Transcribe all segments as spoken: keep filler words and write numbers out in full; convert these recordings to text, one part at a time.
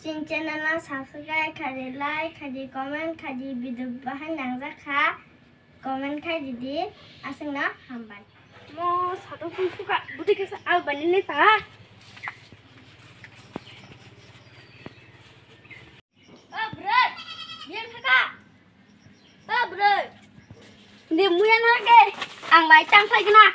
Chini channel no subscribe khaidi, like khaidi, comment khaidi, video bahai nangjak kha, comment khaidi di, aswkno hambai. Mo sato pun suka, buti kesa al bani le ta. O bwrwi, biyang thaka. O bwrwi. Ni muya na ke, ang bai tang phai gana.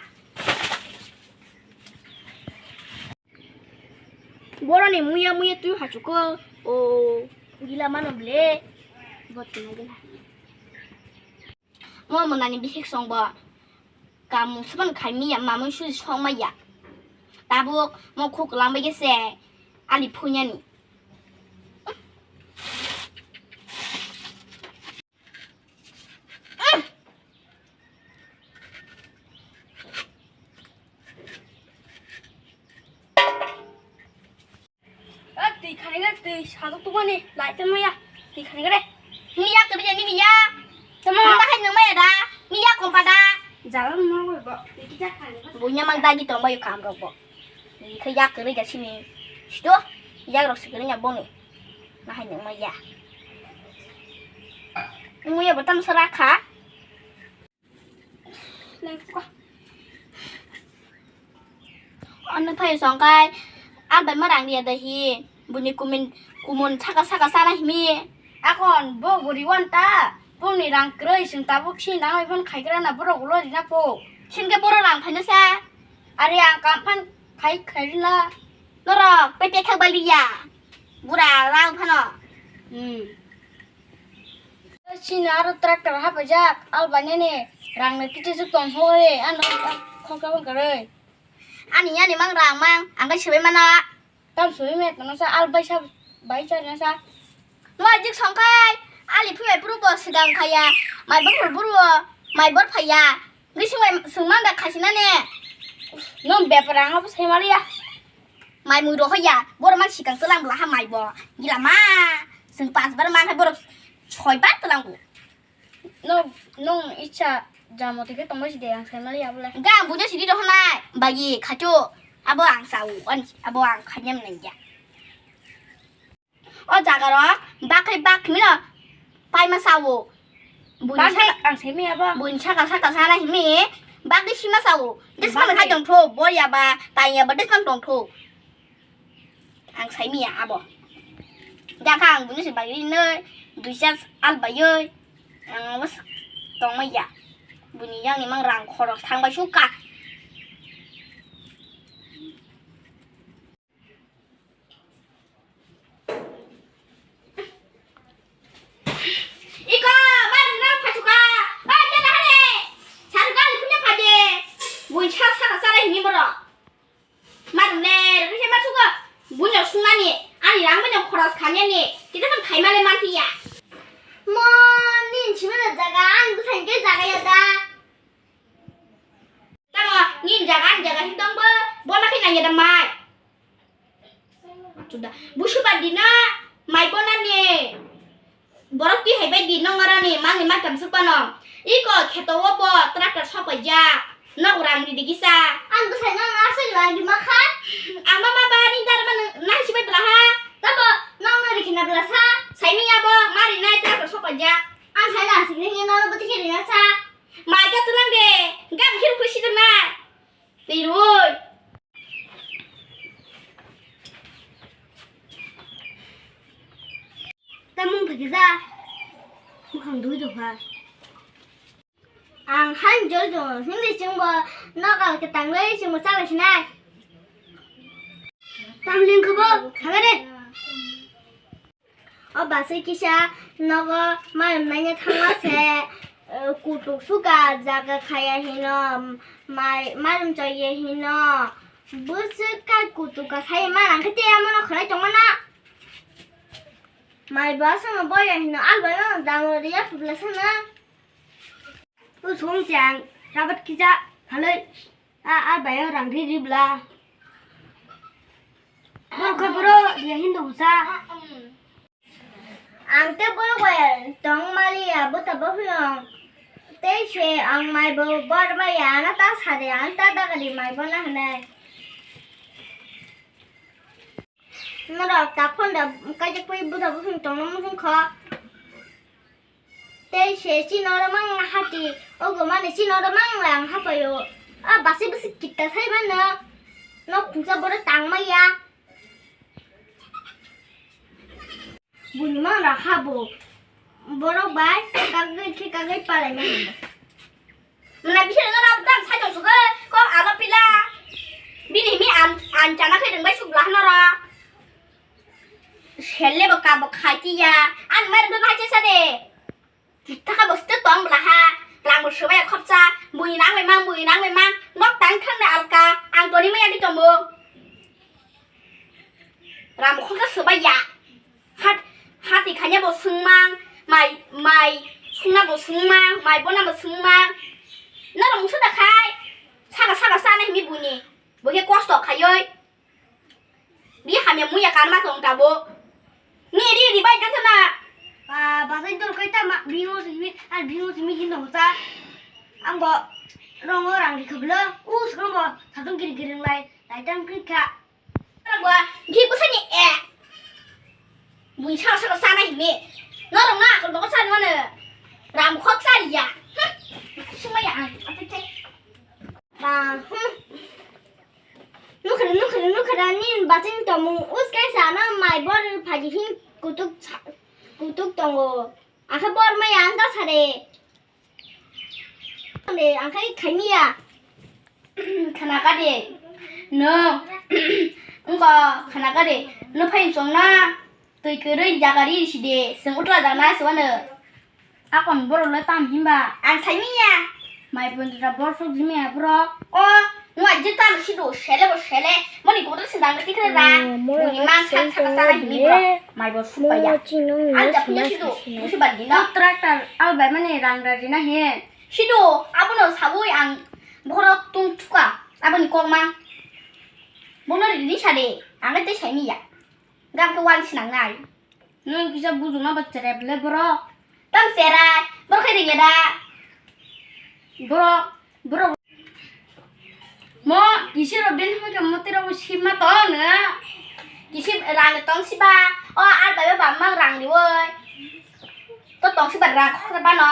Boroni muya muya tu hachuko. O, gila mano ble. Bot na gila. Mo monani bihik songbo. Kamu sepan khai miya mamung suji song maya. Tabuk mo khuk lang bai se ali phunyani. Twi khani ga twi sadok tu mani lai ta maya. Twi khani ga re. Ni ya kri ni ya. Tamo ma hai nang maya da. Ni ya kompa da. Jalan mo bo. Twi kita khani ga. Bunya mang dagi tong bayu kam rok bo. Ni khe yak kwrwi da sini. Sto. Yak rok sikri nya boni. Ma hai nang ma ya. Mu ya botam sara kha. Leng kha. Ano thai song kai. Al bai ma rang dia da hi. Buni kumin kumun saka saka sana himi. Akon bo guri wan ta. Boni rang kwrwi sing tabuk si nang bai phon khai gra na borok ulo rina po. Sin ke borok rang phaina sa. Ari ang kam phan khai khai rina. Norok pe pe khak bali ya. Bura rang phano. Hmm. Chini aro tractor hapaijak, al bainani rang no kichu chu tong hore, ano khoksa bang kwrwi. Ani yani mang rang mang, ang kai swiwi mano. Tam swiwi met no sa al bai sa, bai sa na sa. No ajik songkai, ali phui bai puru bo sidang khaya, mai bor puru bo, mai bor phaya. Ni sung mai sung mang da khasina ne. No bepar ang abo sai maliya. Mai mui rohoya, borok mang sikang twlang bwla ha mai bo. Gila ma, chwng pas bar man hai borok soi bar twlang bo. No, nung icha jamo tike tongbai sidi ang sai mali abole. Ga ang bujo sidi rohonai, bagi khachu, abo ang sao, ani abo ang khanyam nangya. O jaga rok bakri bakri no paima sao. Buini Bakri saka, ang sai maya bo. Buini saka saka sana himi, bakri sima sao. Des Bakri. Mana khai tongtho, boya ba, tanya ba, des mang tongtho. Ang sai miya abo. Dakha ang buni se bagwi nai dui char al baiwi ang bas tong maya. Buni yang ni mang rang khorok thang bai suka. Iko, bai rang phachuka. Bai jana hare. Sarga ni punya phaje. Bui sa sa sa re ni boro. Marung le, rwkhe ma sugo. Buino sungmani, ani rang bai no khoros khamyani. Kita kan khaima le mantiya. Mo, nin chimano jaga, ang bwsai ke jaga ya da. Tamo, nin jaga, ani jaga hin tong bo, bo ma khe nang ya da mai. Chuda, busu ba dina, mai bo nani. Borok twi hai bai di nong aroni mangni maktam swk pano. Iko kheto o bo tractor sok paijak. Nok rang ridi kisa. Ang bwsai nang aswk rang rima kha. Ama ma ba ring dar ma nang si bai bla ha. Tabo nang no rikhi na bla sa. Saimi abo ma rinai tractor sok paijak. Ang sai na aswk ring no no bwtwi khe rina sa. Mai ka tulang de. Gam khir khusi tong na. Twi rwui. Tamung phai khe ja. Bukhang dui dopha. Ang han jol jol hindi chwngbo nokal kwtang le chwngbo chala sinai. Tamling khe bo thangare. O bwsai kisa nogo mairum naina thangma se, eh, kutuk suka jaga khaya hino, mai, mairum chaya hino, bwswk kai kutuk ka sai ma nang khe tei amo no khwnai tongma na. Mai bo aswk no boya hino, al bai no damo riya phubla sana. O song chang, rabat kisa phaloi. A, a bai o rang ri ri bla. Borok khe boro dia hin do sa. Ang te borok bai tong mali ya, bo ta bo phiyong. Tei se ang mai bo bor bai ya, ano ta sa de, ano ta da gali mai bo na hwnai. Norok ta phone da kaijak pai buda buphang tongna muchung kho. Tei se chini oro mang hati, ogo mani chini oro mang lang hapayo. A basi basi kitta sai mano. Nok khungsa boro tang maya. Buni mang ra habo. Borok bai kagwi khe kagwi palai mano. Mane bising no rab dam sai tong sugo, kok alo pila. Bini mi an, an chana khe rwngbai suk bla hwnoro. Selle bo kabo khai tiya. An mai rwngbai bai chesa de. Thaka bo site tong bla ha. Lang bo subai khopsa. Bui nang bai mang, bui nang bai mang. Nok tang thang de alka. Ang toni mai agi tongo. Ram khoksa subai ya. Hat, hati khanya bo sungmang, mai, mai sungna bo sungmang, mai bona bo sungmang. Norok mungsa da khai, saka saka sana himi buni. Bo khe kosto khayoi. Bi hamya muya kanma tong tabo. Ni ri ri bai da sana. Ba, ba sai dol kai ta ma, bingo simi, ar bingo simi hin dong ta. Ang bo rongo rang ri khoblo. Us rongo satung giri giri lai, lai tam kri kha. Gua, ghi bwsani e. Bui sa sa sa na himi. Norok na akol boko sa mano. Ram khok sa ya. Sumaya ang. Apa cek? Ba, hmm. Nukhra, nukhra, nukhra, nin bachin tomung uskai sana mai bor phagi hin kutuk sa-, kutuk tongo. Akhe bor mai ang ta sare. Le, ang khai khaimiya. Khana ka de. No. Wngkha khana ka de. No phai chong na. Twi kwrwi jaga ri si de. Seng utla jaga na se wano. Akon borok le tam himba. Ang saimiya. Mai pondra bor sok jimiya borok. O, nwa je tam si do. Sele bo sele. Moni kotor sendang tikre ra. Moni mang khan saka saka himi borok. Mai bo supaya. Ang japnya si do. Musi bandi no. Tractor al bai mani rang ra rina he. Sido, abono sawi ang borok tung chuka, aboni kokma. Bono rini sade, ang tei saini ya. Gam ke wan sinang nai. Nung kisa buju na ba cherep le borok. Tam serai, borok khe ringe da. Borok, borok. Mo, kisi ro ben hoi ke mo tira bo sima to na. Kisi rang tong siba, o ar bai ba mang rang riwoi. To tong si ba ra khor ba no.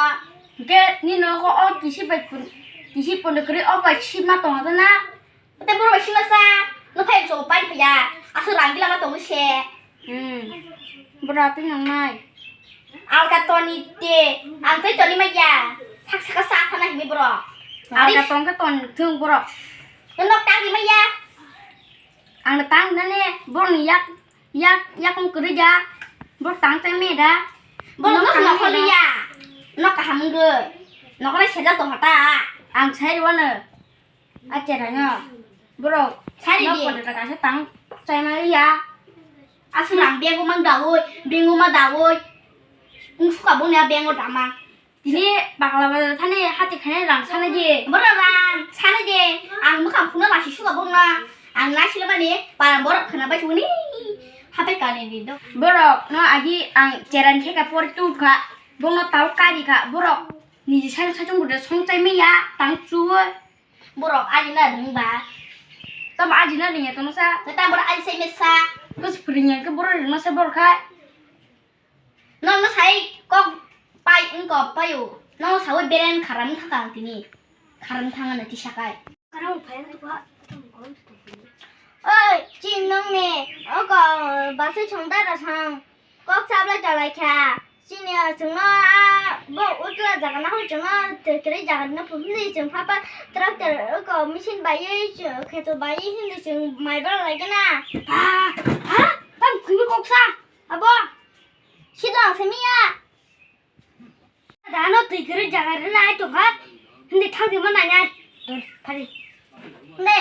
Ke ni no ko o kisi bai pun, kisi pun kri o bai si ma tong na. Te bro bai si ma sa. No phai so pai ya. Asu rang gila ma tong se. Hmm. Bro tu nang nai. Al ka toni te. Ang te toni ma ya. Sak sak sa khana himi bro. Al ka tong ka ton thung bro. No nok tang di ma ya. Ang tang na ne. Bro ni yak. Yak, yak wng kwrwi da. Bo tang chai me da. Bo no kaham kholi ya. No kaham wngwi. No kole sejak tong ta. Ang sai rwano. A chera no. Bro, sai no di. Pore ta kasa tang chai ma ya. Asu lang bego mang dawi, bengo ma dawi. Wng suka bo ne bengo dama. Tini bakla bazar thani hati khainai rang sana je. Borok rang sana je. Ang mwkhang phunukna lasi suka bongna. Ang naisila mani para borok khwna bai suni. Hapai kani ni do. Borok no agi ang cheran theka por tu kha. Bongno tal kari kha. Borok niji sai sai chung bude song chai me ya tang chu. Borok aji na ring ba. Tam aji na ring ya tong sa. Tam borok aji sai me sa. Bus pring ya ke borok ring ma sa borok khai. Nono sai kok pai wngkha paio. Nono saui beren kharam thangkha ang tini. Kharam thangano tisa kai. Oi, chini nongni oko basai chwng dara sang kok chablai chalai kha. Chini chwngno a bo utla jaga na hoi chwngno twtwrwi jaga rwna phunukdi chwng phapa tractor oko machine baiwi kheto baiwi hindi chwng mai bara lai gana. Ha? Ha? Tam khwini kok sa? Abo? Sidang simi ya. Dano twi kwrwi jaga rwna ai tongkha. Hindi thangdi ma nai nai. Phari. Hindi.